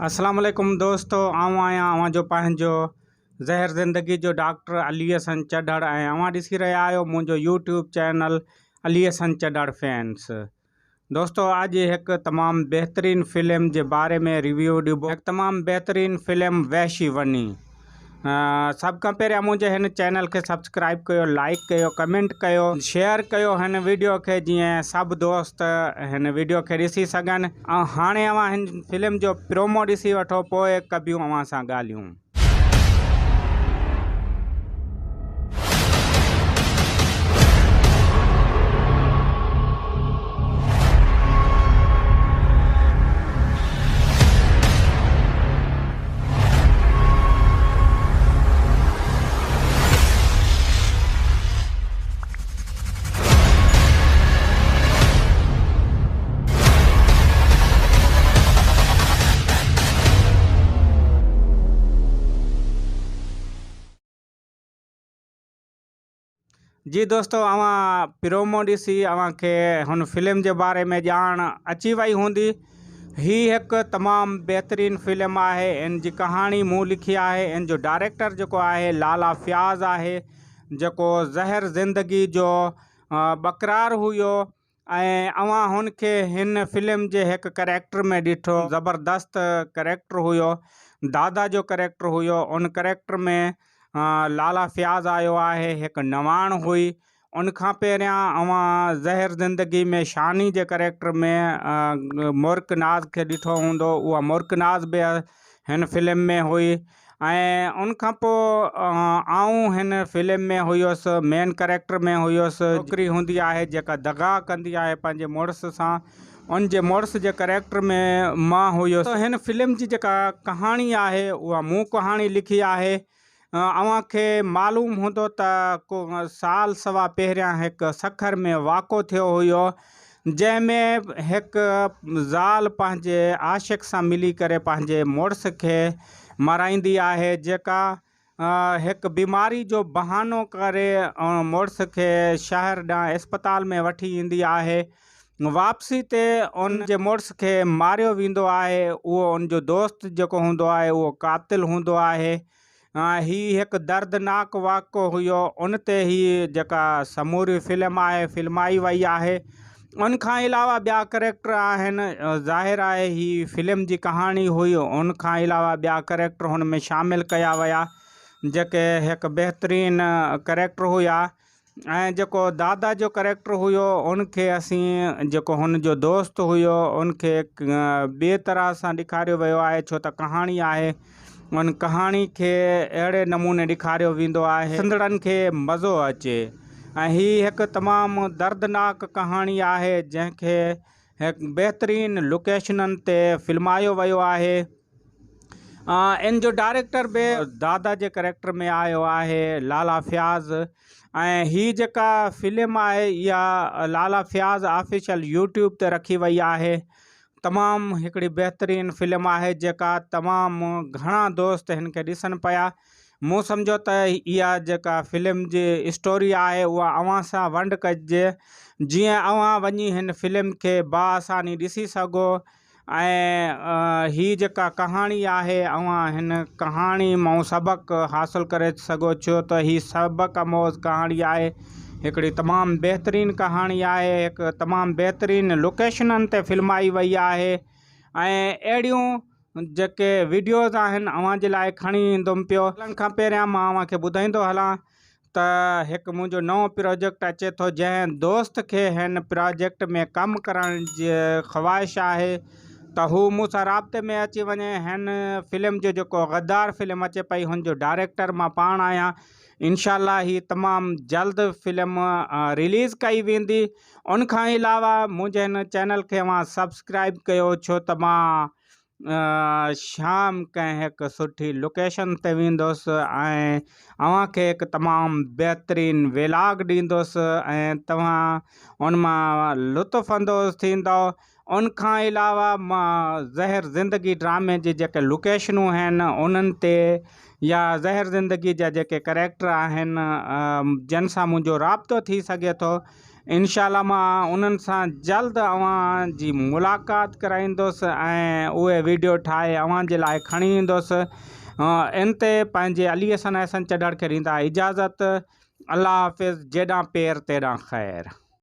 اسلام عليڪم دوستو آئون آهيان اوهان جو پنهنجو زهر زندگي جو ڊاڪٽر علي حسن چڍڙ ۽ اوهان ڏسي رهيا آهيو منهنجو YouTube channel Ali Hassan Chadhar fans دوستو اڄ هڪ تمام بهترين فلم جي باري ۾ ريويو ڏبو هڪ تمام بهترين فلم وحشي وني سڀ کان پهريان منهنجي هن چينل کي سبسڪرائب ڪيو لائڪ ڪيو ڪمينٽ ڪيو شيئر ڪيو هن ويڊيو کي جيئن سڀ دوست هن ويڊيو کي ڏسي سگهن ۽ هاڻي اوهان هن فلم جو پرومو ڏسي وٺو پوء ڪبيون اوهان سان ڳالهيون. جي دوستو اوهان پرومو ڏسي اوهان کي هن فلم جي باري ۾ ڄاڻ اچي وئي هوندي هي هڪ تمام بهترين فلم آهي ان جي ڪهاڻي مون لکي آهي ان جو ڊائريڪٽر جيڪو آهي لالا فياض آهي جيڪو زهر زندگي جو ٻڪرار هيو ۽ اوهان هن کي هن فلم جي هڪ ڪريڪٽر ۾ ڏٺو زبردست ڪريڪٽر هيو دادا جو ڪريڪٽر هيو ان ڪريڪٽر ۾ لالا فياض آيو آهي هڪ نواڻ هئي ان کان پهريان اوهان زهر زندگي ۾ شاني جي ڪريڪٽر ۾ مرڪ ناز کي ڏٺو هوندو اها مرڪ ناز به هن فلم ۾ هئي ۽ ان کان پوء آئون هن فلم ۾ هيس مين ڪريڪٽر ۾ هيس. ڇوڪري هوندي آهي جيڪا دغا ڪندي آهي پنهنجي مڙس سان ان جي مڙس جي ڪريڪٽر ۾ مان هيس. هن فلم جي جيڪا ڪهاڻي آهي اها مون ڪهاڻي لکي آهي. اوهان کي معلوم هوندو ته ڪو سال سوا پهريان هڪ سکر ۾ واقعو ٿيو هيو جنهن ۾ هڪ زال پنهنجي عاشق سان ملي ڪري پنهنجي مڙس کي مارائيندي آهي جيڪا هڪ بيماري جو بهانو ڪري مڙس کي شهر ڏانهن اسپتال ۾ وٺي ايندي آهي واپسي تي ان جي مڙس کي ماريو ويندو آهي اهو ان جو دوست جيڪو هوندو آهي اهو قاتل هوندو آهي هي هڪ دردناڪ واقعو هيو ان تي هي جيڪا سموري فلم آهي فلمائي وئي آهي ان کان علاوه ٻيا ڪريڪٽر آهن ظاهر آهي هي فلم جي ڪهاڻي هئي ان کان علاوه ٻيا ڪريڪٽر هن ۾ شامل ڪيا ويا جيڪي هڪ بهترين ڪريڪٽر هيا ۽ جيڪو دادا جو ڪريڪٽر هيو ان کي اسين جيڪو هن جو دوست هيو ان کي ٻي طرح سان ڏيکاريو ويو آهي ڇو ته ڪهاڻي آهي ان ڪهاڻي کي اهڙي نموني ڏيکاريو ويندو آهي ڏسندڙن کي مزو اچي ۽ هي هڪ تمام دردناڪ ڪهاڻي آهي جنهن کي هڪ بهترين لوڪيشنن تي فلمايو ويو آهي ان جو ڊائريڪٽر به دادا جي ڪريڪٽر ۾ آيو آهي لالا فياض ۽ هي جيڪا فلم آهي اها لالا فياض آفيشل يوٽيوب تي رکي وئي آهي تمام هڪڙي بهترين فلم آهي جيڪا تمام گهڻا دوست هن کي ڏسن پيا مون سمجهيو ته اها جيڪا فلم جي اسٽوري آهي اها اوهان سان ونڊ ڪجي جيئن اوهان وڃي هن فلم کي باآساني ڏسي سگهو ۽ هي جيڪا ڪهاڻي آهي اوهان هن ڪهاڻي مان سبق حاصل ڪري سگهو ڇو ته هي سبق آموز ڪهاڻي آهي هڪڙي تمام بهترين ڪهاڻي آهي هڪ تمام بهترين لوڪيشنن تي فلمائي وئي آهي ۽ اهڙيون جيڪي ويڊيوز آهن اوهان جي لاء کڻي ايندم پيو هلڻ کان پهريان مان اوهان کي ٻڌائيندو هلان ته هڪ منهنجو نئون پراجيڪٽ اچي ٿو جنهن دوست کي هن پراجيڪٽ ۾ ڪم ڪرڻ جي خواهش آهي ته هو مون سان رابطي ۾ اچي وڃي هن فلم جو جيڪو غدار فلم اچي پئي هن جو ڊائريڪٽر مان پاڻ آهيان انشاء الله هي تمام جلد فلم رليز ڪئي ويندي ان کان علاوه منهنجي هن چينل کي اوهان سبسڪرائب ڪيو ڇو ته مان شام ڪنهن هڪ سٺي لوڪيشن تي ويندس ۽ اوهان کي هڪ تمام بهترين ويلاگ ڏيندس ۽ توهان ان مان لطف اندوز ٿيندؤ ان کان علاوه مان زهر زندگي ڊرامي جي جيڪي لوڪيشنون آهن انهن تي يا زهر زندگي جا جيڪي ڪريڪٽر آهن جن سان منهنجو رابطو ٿي سگهي ٿو. انشاء الله مان انهن سان جلد اوهان جي ملاقات ڪرائيندس ۽ اهي ويڊيو ٺاهي اوهان جي لاء کڻي ايندس ان تي پنهنجي علي حسن احسن چڍڙ کي ڏيندا اجازت الله حافظ جيڏانهن پير تيڏانهن خير.